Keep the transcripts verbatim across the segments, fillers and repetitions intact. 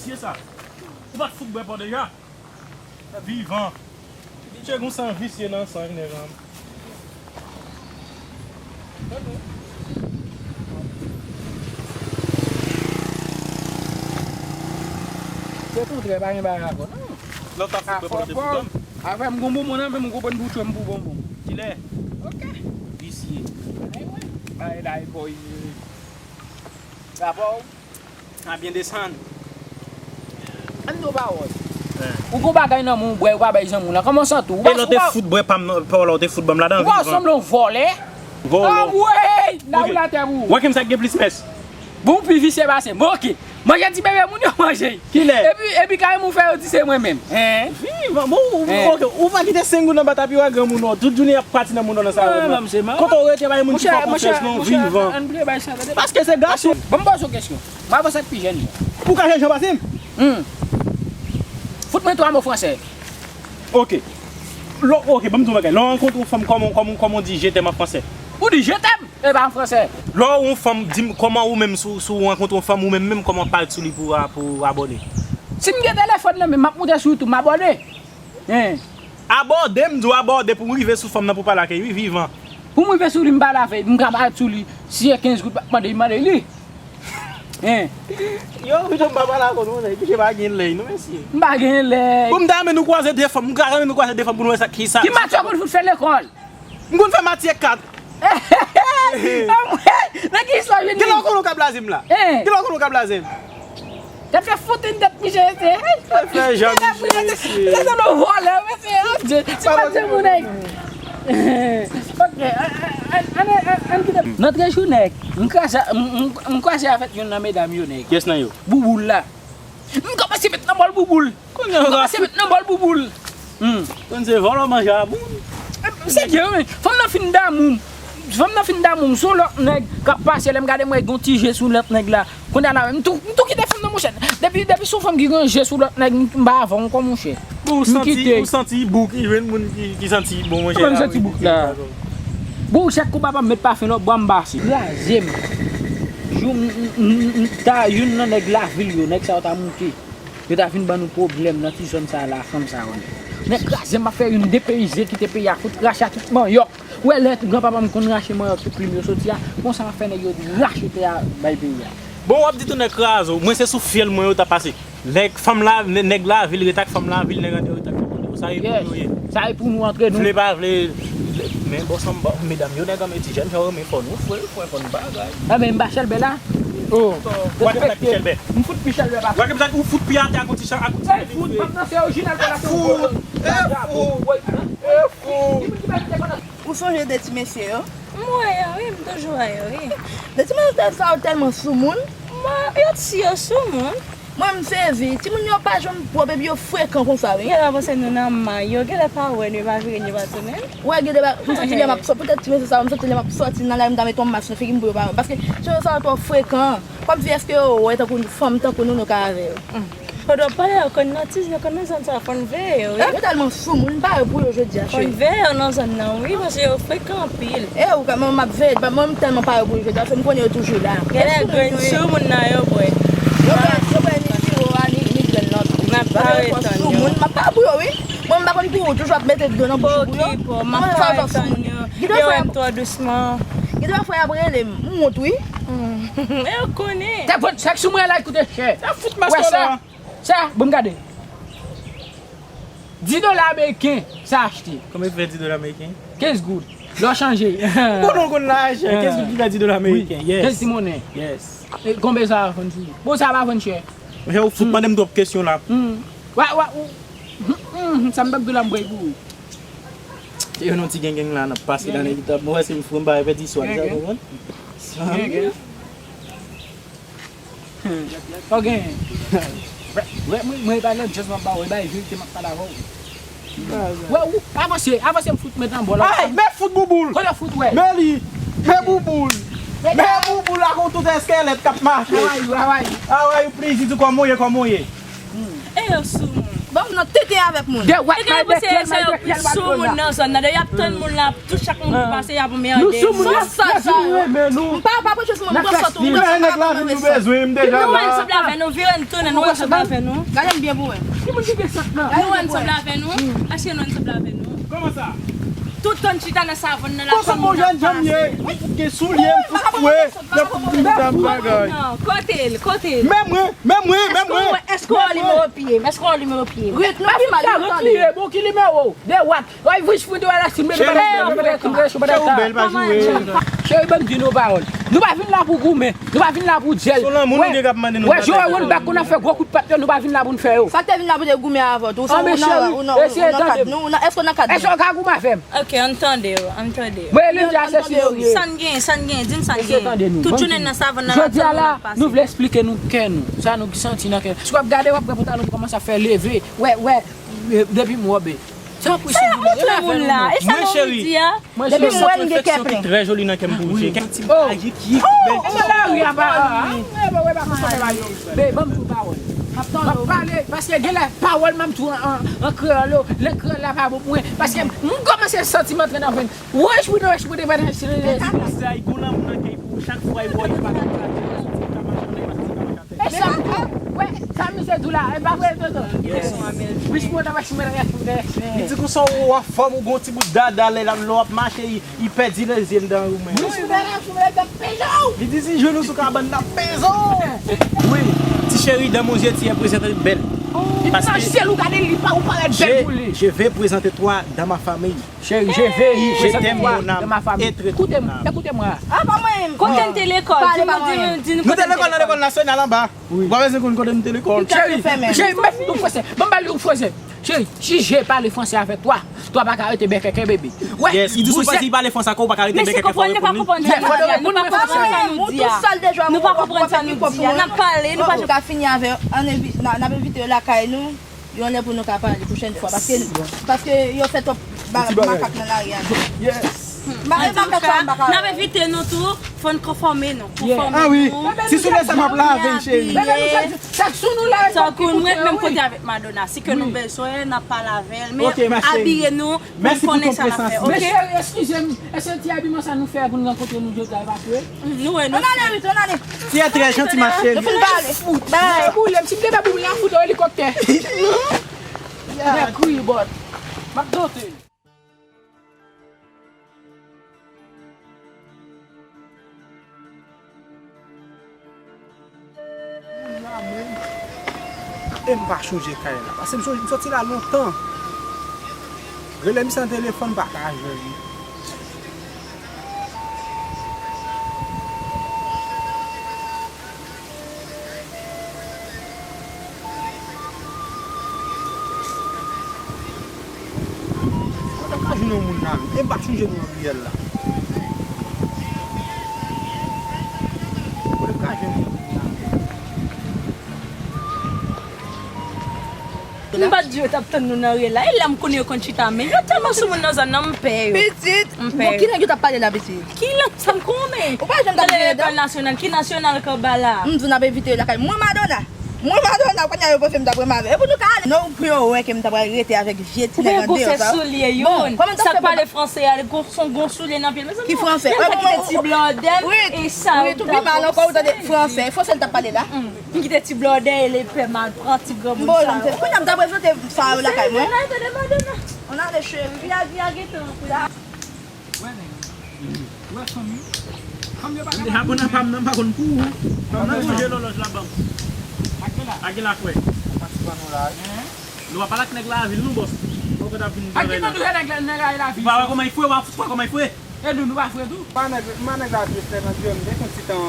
Kisa? Ou pa t fout bwè pa w deja? Vivan. Che gon san visye nan san nèg lan. Se kontrè, pa gen bagay ankò non. Lè w t ap fout bwè pa w te fout dòmi. Afè m gon bonbon nan men m, ou konprann bouch mwen pou bonbon. Kilè? Ok. Visye. Ay, wè. Bay, bay, boy. Rapò w. A byen desann. Ann di w pawòl. Ou gon bagay nan men w, bwè, ou pa bay zanmi w lan. Kòman w santi w? E lè w te fout bwè pa m nan, pa w la, w te fout ban m ladan vivan. Ou pa sanble yon vòlè? Vòlè. Anmwey! N ap la tè pou ou. Wè ki m sa k gen plis mès. Bon, ou pi visye pase m. Ok. Manje ti bebe moun yo manje. Kilè? Epi, epi kay moun fè yo di se mwen menm. Hein? Vivan. Bon, ou, ok, ou pa kite senk goud nan bata piwa granmoun non. Tout jounen y ap pati nan moun nan sa yo. Kote w rete bay moun ki fè w konfyans non, vivan. Paske se gason. Bon, m poze w kesyon. M ap pase ak pi jèn yo. Ou ka jèn jan pase m? Hmm. Fout mwen twa mo fransè. Ok. Lè, ok, ban m di w yon bagay. Lè w rankontre yon fanm, kòman, kòman, kòman w di je t'aime an fransè? Ou di je t'aime, e pa an fransè. Lè w yon fanm, di m kòman ou menm, si w, si w rankontre yon fanm, ou menm, menm kòman w parèt sou li pou, pou abòne? Si m gen telefòn nan men m, m ap moute sou YouTube, m abòne. Hein. Abòde, m di w abòde pou w rive sou fanm nan pou pale ak li, wi, vivan. Pou m rive sou li, m pale avè li, m ka parèt sou li. Si se kenz goud, m ap mande, m mande li. Hein. Yo, pito m pa pale avè w non, nèg, misye pa gen lèy non, mesye. M pa gen lèy. Pou m ta renmen nou kwaze de fanm, m ka renmen nou kwaze de fanm pou nou wè sa ki sa. Ki matyè w konn fout fè lekòl? M konn fè matyè kat. Anmwey, nan ki istwa w vin? Genlè w konnen w ka blaze m la. Hein. Genlè w konnen w ka blaze m. T ap fè fout yon tèt mouche, mesye. Fè jan mouche, mesye. Sa se yon vòlè, mesye. Oh, Dye. Se pa de moun, nèg. Ok, ann, ann, ann, ann kite. Nan trè jou, nèg. M kraze, m, m, m kwaze avèk youn nan medam yo, nèg. Kiyès nan yo? Bouboul la. M kòmanse met nan bòl Bouboul. Kounye a. M kòmanse met nan bòl Bouboul. Hmm. Konn se vòlò manje a moun. Se vre, wi. Fanm nan fin damou m. Fanm nan fin damou m. Se yon lòt nèg k ap pase, lè m gade m wè gon ti je sou lòt nèg la. Kounye a la, m tou, m tou kite fanm nan, monchè. Depi, depi se yon fanm ki gen je sou lòt nèg, m, m pa avè w ankò, monchè. Bon, ou santi, ou santi boug ki jwenn moun ki, ki santi bon, monchè. Mwen m santi boug la. Bon, chak kou papa m met pafen lòt bwa m pase. Kraze m. Jou m, m, m, m ta youn nan nèg lavil yo, nèg sa yo ta moute. Yo ta vin ban nou pwoblèm nan ti zòn sa a la, fanm sa yo. Nèg kraze m, m ap fè youn depeyize, kite peyi a, fout rache a tout manyòk. Ou wè lè granpapa m konn rache manyòk, tout plim yo soti a, konsa m ap fè nèg yo rache tè a bay peyi a. Bon, w ap di tou nèg kraze w, mwen se sou fyèl mwen yo t ap pase. Nèg fanm la, nè-, nèg lavil ret ak fanm lavil, nèg andeyò ret ak fanm andeyò. Sa e pou nou ye. Sa e pou nou antre nou. Vle pa vle, men bon, sanm, bon, medam yo nèg anmeti jèn jan renmen fò nou fwe, fwe fò nou bagay. Enben, m pa chèlbè la. Oh. Wè ki sa ki chèlbè. M fout pi chèlbè pase. Wè ki sa ou fout pi atè ak yon ti chan, ak yon ti. Fout, m ap nan se orijinal pa la. Fout. E fout. E fout. Ou sonje de ti mesye yo? M wè yo, wi, m toujou wè yo, wi. De ti mesye sa yo tèlman soumoun. Mwen, yo ti yo soumoun. Mwen, m sezi. Timoun yo pa janm pwòp epi yo frekan konsa, wi. Genlè panse nou nan may yo, genlè pa wè nou, yo pa vire nou, yo pa tounen. Wè, gen de ba-, m santi lè m ap sò-, poutèt ti mesye sa yo, m santi lè m ap sòti nan lari, m ta met yon mas nan figi m pou yo pa wè m. Paske ti mesye sa yo twò frekan. Kòmsi èske yo wè tankou fanm tankou nou, nou ka avè yo? Pandan w pale, yo konn nan ti, yo konn nan zòn sa, fò n veye yo, wi. Yo tèlman soumoun, m pare pou yo jodi a, cheri. Fò n veye yo nan zòn nan, wi, paske yo frekan anpil. E ou ka, mwen, m ap veye, mwen, m tèlman pare pou yo jodi a, paske m konnen yo toujou la. Genlè grenn soumoun nan yo, bwè. Yo bwè, yo bwè ni siwo a, ni, ni grenn nan tou. N ap pare tann yo. Soumoun, m ap pare pou yo, wi. Mwen, m pa konn pou ou, toujou ap mete dlo nan bouch ou pou yo. Pokipo, m ap pare tann yo. Yo wè m twò dousman. Gen de fwa y ap rele m, m wont, wi. E yo konnen. Tèt vòt, sa k sou mwen la, koute chè. Sa fout maske w la. Sa, bon, gade. Dis dola ameriken, sa achte. Konbyen ki fè dis dola ameriken? Kenz goud. Lè w chanje. Bon, nou konn la chè. Kenz goud ki fè dis dola ameriken. Yes. Kenz ti monnen. Yes. E konbyen sa va vann sou li? Bon, sa va vann chè. Monchè, ou fout mande m twòp kesyon la. Hmm. Wa, wa, ou. Hmm, hmm, sa m p ap di w la, m prèy pou ou. Se yon non ti gengeng la, n ap pase nan inevitab. Mwen wè se m fou, m pa repete istwa, sa konprann? Gengeng. Ok. Wè, mwen, mwen, e pa nan just m ap ba w, e bay verite m ap pale avè w. Wè, ou, avanse, avanse, m fout met nan bòl. Ay, men fout Bouboul. Kote fout, wè? Men li, men Bouboul. Men Bouboul la, kon tout eskelèt k ap mache. How are you, how are you? How are you, please, di kòman w ye, kòman w ye? E yo sou moun. Bon, nou tete avèk moun. Get what, my dear, my dear. Sou moun nan zòn nan, depi y ap tann moun la, tout chak moun ki pase, y ap anmède. Nou sou moun la, nou renmen nou. M pa pa pran chans mwen, m pran sòt ou. Nèg la vin nou bezwen, m deja la. Nou ansanm avè nou, vire n tounen, nou ansanm avè nou. Gade m byen pou wè. Ki moun ki gen sòt la? Nou ansanm avè nou, èske nou ansanm avè nou? Kòman sa? Tout tann chita nan savann nan la. Kòman tann moun ap pase. Ou gen soulye, m fout fwe, m ap fout vin dan bagay. Kote l, kote l? Men mwen, men mwen, men mwen. Èske w wè nimewo pye m? Èske w wè nimewo pye m? Ret, non, pi mal, nou tande. Bon, ki nimewo? De wat? Woy, vwich fou de wè la, si m mete pa nan chou, mete chou, mete chou, mete chou. Cheri, ban m di nou pawòl. Nou pa vin la pou goumen. Nou pa vin la pou dyèl. Son lanmou nou gen k ap mande nou. Wè, Joe Ron bak konn ap fè gwo kout pat yo, nou pa vin la pou n fè yo. Sa k te vin la pou te goumen avè w, ou nan, ou nan kad nou, ou nan, èske w nan kad nou? Èske w ka goumen avè m? Ok, ann tande yo, ann tande yo. Mwen, Linda, se si yo ye. Sa n gen, sa n gen, di m sa n gen. Tout jounen nan savann nan, la, jodi a la, nou vle eksplike nou kè nou. Sa nou santi nan kè nou. Si w ap gade, w ap wè pantalon m kòmanse ap fè leve. Wè, wè, depi m wòbe. Tanpri, silvouplè, rele avè nou, non. Mwen, cheri, mwen, cheri, mwen gen enfeksyon ki trè joli nan kè m pou ou, cheri. Yon ti ayik, yik, bèl ti. Bebe, ban m di w pawòl. M ap pale, paske gen lè pawòl m ap di w an, an, an kreyòl yo, lang kreyòl la pa bon pou mwen. Paske m kòmanse santi m antre nan venn. Wèch, wèch, wèch, wèch, wèch. Li di konsa ou anfòm, ou gon ti bout dada, lè l ap, lè w ap mache, li, li pèdi lèzye l dan ou menm. Li di si jwenn ou sou kabann, l ap peze w. Wi, ti cheri, dan mon zye ti è prezante bèl. Paske je, je vais présenter toi dans ma famille. Chérie, je vais, je t'aime, mon âme, et très tôt. Koute m, ekoute m. Kote n te lekòl? Di nou, di nou, di nou kote n te lekòl. Nou te lekòl nan lekòl nasyonal anba. Ou pa bezwen konn kote n te lekòl. Cheri, cheri, mèt nou franse. Ban m ba li yon franse. Chérie, si je parle français avec toi, toi pa ka rete bèkèkè, bebe. Yes, li di si w pa di pale franse ak ou, ou pa ka rete bèkèkè, fò w reponn li. Nou pa konprann sa nou di a. Nou pa konprann sa nou di a. N ap pale, nou pa janm ka fini avè yo. N ap envite yo lakay nou. Yon lè pou nou ka pale pwochèn fwa, paske, paske yo fè twòp ba-, makak nan lari a. Antouka, n ap envite nou tou, fò n konfòme nou, konfòme nou. Ah wi, si sou lè sa m ap lave, cheri. Tankou nou mwen menm kote avèk Madonna, si ke nou bezwen, n ap pale avè l, men abiye nou pou n konnen sa n ap fè, ok? Mèsi pou ton prezans. Men cheri, eskize m, èske ti abiman sa nou fè pou n rankontre nou jodi a, e pa vre? Nou wè, nou. Ann ale, Ruth, ann ale. Ti a trè janti, ma chérie. Nou fin pale. Bay. Boule m, si m te fè boule la, fout yon elikoptè. Mèkri, bòt. M ap dote. Moun la menm. E m pa chonje kay la. Paske m sot-, m soti la lontan. Rele misye nan telefòn, m pa ka jwenn li. Kote m ka jwenn yon moun la menm? E m pa chonje non an riyèl la. Kote m ka jwenn yon moun la menm? M pa t di yo t ap tann nou nan riyèl la. E la m konnen yo konn chita, men yo tèlman sou moun nan zòn nan, m pè yo. Pitit, bon, ki lang yo t ap pale la, pitit? Ki lang sa m konnen? Ou pa janm t ap jwe lekòl nasyonal, ki nasyonal kanba la? M di w n ap envite yo lakay mwen, Madonna. Mwen, Madonna, kounye a yo panse m t ap renmen avè yo. E pou nou ka ale, non, pou yo wè ke m ta pral rete avèk vye ti nèg an deyò sa. Ou gen gwosè soulye youn. Sa k pale franse a, li gon, son gon soulye nan pye l. Mezanmi, ki franse? Youn sa kite ti blòdè m, e sa ou t ap franse. Franse l t ap pale la. M kite ti blòdè e lepè m al pran ti granmoun sa yo. Kounye a m ta prezante sa yo lakay mwen. Tande, Madonna. Ann ale, cheri. Via, via, gentan. Wè nèg. Wè fanmi. Fanmi yo pa ka. Deja bon nan pa m nan, m pa konn pou ou. Fanm nan chanje lòlòj la ban m. Ak gen la kwè. Nou pa pale ak nèg lavil nou, bòs. Ou pa konn ap vin travay la. Ou pa wè kòman li fre, ou pa wè kòman li fre. E nou, nou pa fre tou? Pa nèg, pa nèg la vye frè nan dyòl, m te fè yon ti tan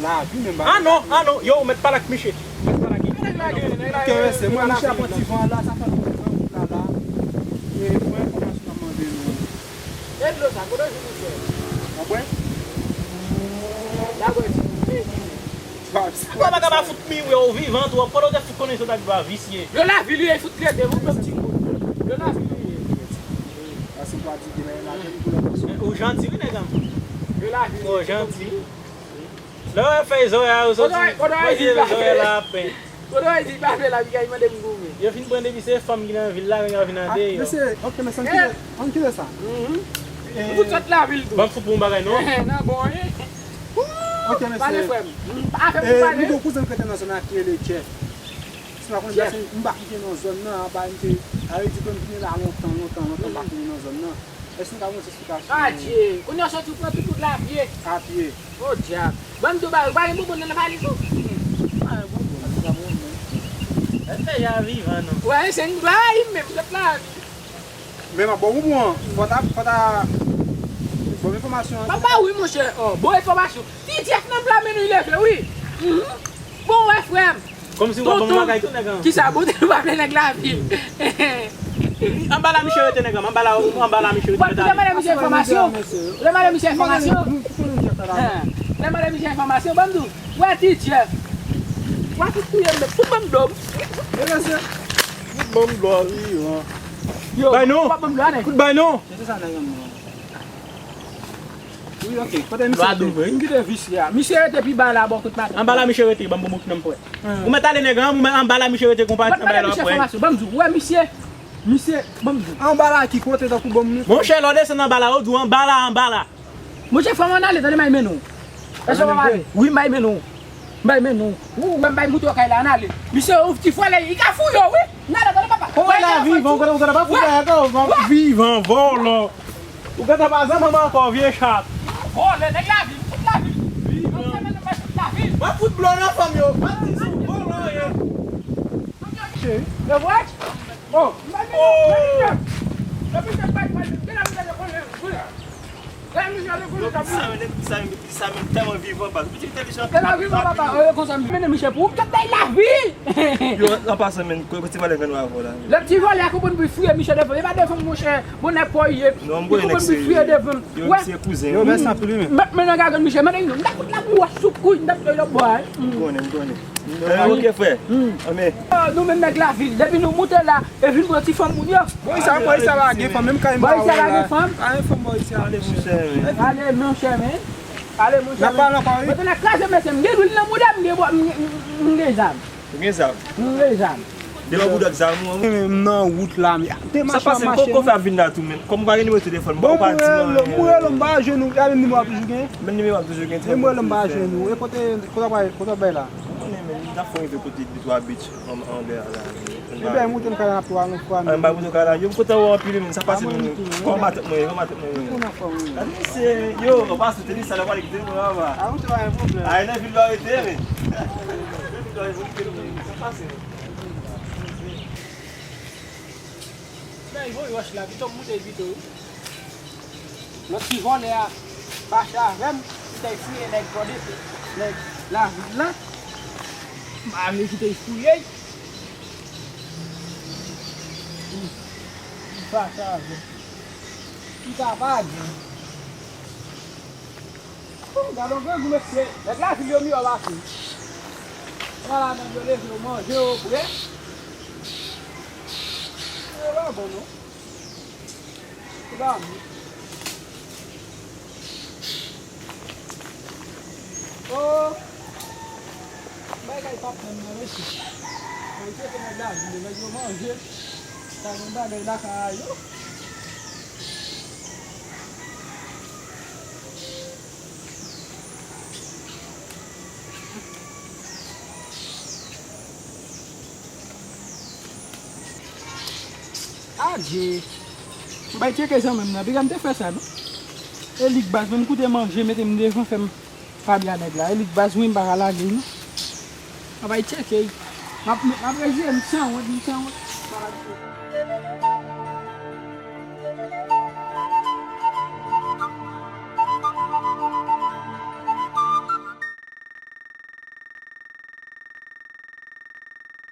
lavi menm ba. Ah non, ah non, yo, ou mèt pale ak misye. Ou mèt pale ak li. Nèg la gen, nèg la gen. Ke se mwen, misye ap pran ti van la, sa fè nou pran wout la la. E pran enfòmasyon nan mande nou. E dlo sa, kote w jwenn dlo sa? Ou bwè? Dabò di. Ou pa ka pa fout miwe, ou vivan tou, w ap konnen ou te fout konnen sa w t ap di a visye. Yo lavil ou ye, fout trete, ou menm ti moun. Yo lavil ou ye. Paske w pa di gen lè la gen pou lòt moun. Ou janti wi nèg an. Yo lavil ou ye. Ou janti. Lè w fè zòrèy a yo soti, kote w di zòrèy la pen. Kote w di pa fè la, piga li mande m goumen. Yo fin pran depi se fanm ki nan vil la, men yo vin nan deyò. Mesye, ok, mesye, ann kite, ann kite sa. Mhm. Ou fout sot lavil tou. Ban m fout pou yon bagay, non? Nan bon, wi. Ok, mesye. Pale, frè m. Afè m pou pale. M gen yon kouzen k rete nan zòn nan ki rele Jeff. Si pa konnen Jeff, m pa kite nan zòn nan, anba m te, sa vle di ke m vini la lontan, lontan, lontan, m pa kite nan zòn nan. Èske nou ka ban yon ti esplikasyon? Adje, kounye a w soti w pran tout wout la apye. Apye. O dyab. Ban m di w bagay, ou pa gen bonbon nan valiz ou? Pa gen bonbon, pa gen bonbon. Lè fè ya vivan non. Wè, se yon bagay menm, sot la. Men m ap ba w bonbon an. Fò ta, fò ta, bon enfòmasyon an. Papa, wi, monchè. Oh, bon enfòmasyon. Ti Jeff nan bra men nou leve, wi. Mhm. Bon, wè, frè m. Kòmsi w ap ban m bagay tou, nèg an. Kisa, bon, ou pa vle nèg lavil. Anba la, misye rete, nèg an. Anba la, anba la, misye rete. Ou pa mande misye enfòmasyon. Ou pa mande misye enfòmasyon. Hein. Ou pa mande misye enfòmasyon, ban m di w. Wè, ti Jeff. Wè, tout touye m, tout ban m dlo. E mesye. Tout ban m dlo, wi, wi. Yo, bay non. Ou pa ban m dlo, nèg. Kout bay non. Se sa, nèg an. Wi, ok. Kote misye te? Lwa douvri. M kite visye a. Misye rete pi ba la, bò kote maten. Anba la, misye rete, ban m bon bout nan m frè. Ou mèt ale nèg an, ou mèt anba la, misye rete konpa, anba la, misye fòmasyon. Ban m di w, wè, misye, misye, ban m di w. Anba la, ki kote, tankou ban m. Monchè, lè w desann anba la, yo di w anba la, anba la. Monchè, fò m ann ale, tande, m ay mennen w. Èske w pa pale? Wi, m ay mennen w. M ay mennen w. Ou, ou, m ay moute w kay la, ann ale. Misye, yon ti vòlè, li ka fouye w, wi. N ale, tande, papa. Ou wè la vivan, ou konnen, ou konnen pa fouye ankò, vivan, vòlò. Ou gentan pa zanmi m ankò, vye chat. Vòlè, nèg lavil, fout lavil. Vivan. M ap fout blo nan fanm yo. M ap di sou vòlò ye. Che, e vre? Oh. Oh. Sa yo, nèg sa yo, sa yo tèlman vivan, baz. Pitit entèlijan. Tèlman vivan, papa. Yo, konsa, m mennen misye pou ou, tout bay lavi. Yo, an pasan, men, kote ti vòlè grann avè w la? Lè ti vòlè a konprann pou fouye misye devan, e pa devan m, monchè, bon nèg pa w ye. Non, m konnen nèg serye. Li konprann pou fouye devan. Yo, misye kouzen. Yo, mèsi anpil, wi, men. M ap mennen gagant misye, mennen nou. M ta fout la pou w sou kou, m ta fout yo bwa. M konnen, m konnen. Eh, ok, frè. Anmen. Oh, nou menm nèg lavil, depi nou moute la, e vin pran ti fanm moun yo. Bò, isa, bò, isa pa gen fanm, menm kay m pa wè la. Bò, isa pa gen fanm. Pa gen fanm, bò, isa. Ale, monchè, men. Ale, monchè, men. Ale, monchè, men. N ap pale ankò, wi. Mwen te nan kraze, mesye, m gen lwil nan bouda, m gen bò, m, m, m gen zam. Ou gen zam? M gen zam. Depi w bout ak zam ou an. M nan wout la, m te mache, mache. Sa pase, kòman w fè ap vin la tou, menm? Kòm ou pa gen nimewo telefòn, ou pa di mwen. Bon, m rele w, m pa jwenn ou. A, menm nimewo a toujou gen? Menm nimewo a toujou gen. Menm rele m pa jwenn ou. E kote, kote w ap, kote w ap bay la? M konnen, men, m t ap fè yon rive kote de twa beach an, anlè a la. Ebyen, moute m kay la, n ap pale yon fwa, men. An, m bay moute w kay la. Yo, m kontan wè w anpil, men. Sa pase, men. Kòman matant mwen ye? Kòman matant mwen ye? Tout moun anfòm, wi. Gade misye, yo, w pase, te di sa, l ap pale kite mwen anba. A, ou te pa gen pwoblèm. A, e nan vil la w rete, men. Nan vil la w rete, men. Sa pase, men. Men, voye wòch la, pito m moute pito, wi. Lòt ti vòlè a mache avè m, li te fouye nèg kòde, nèg lavil la. M pa vle kite l fouye. Li mache avè m. Li ka pa gen. Gade yon grangou, mesye. Nèg lavil yo miyò pase. Pran la, nèg yo leve yo manje yo vre. Yo pa bon, non. Se pa bon. Oh. Bagay pa pran nan mesye. Mwen cheke nèg lavil yo, nèg yo manje. Sa gen bagay lakay yo. Adje. M bay tcheke zanmi m nan. Piga m te fè sa, non? E li k baz, menm koute manje, mete m devan, fè m pale a nèg la. E li k baz, wi, m pa ka lage l, non. M bay tcheke. M ap, m ap reziye m san wont, m san wont.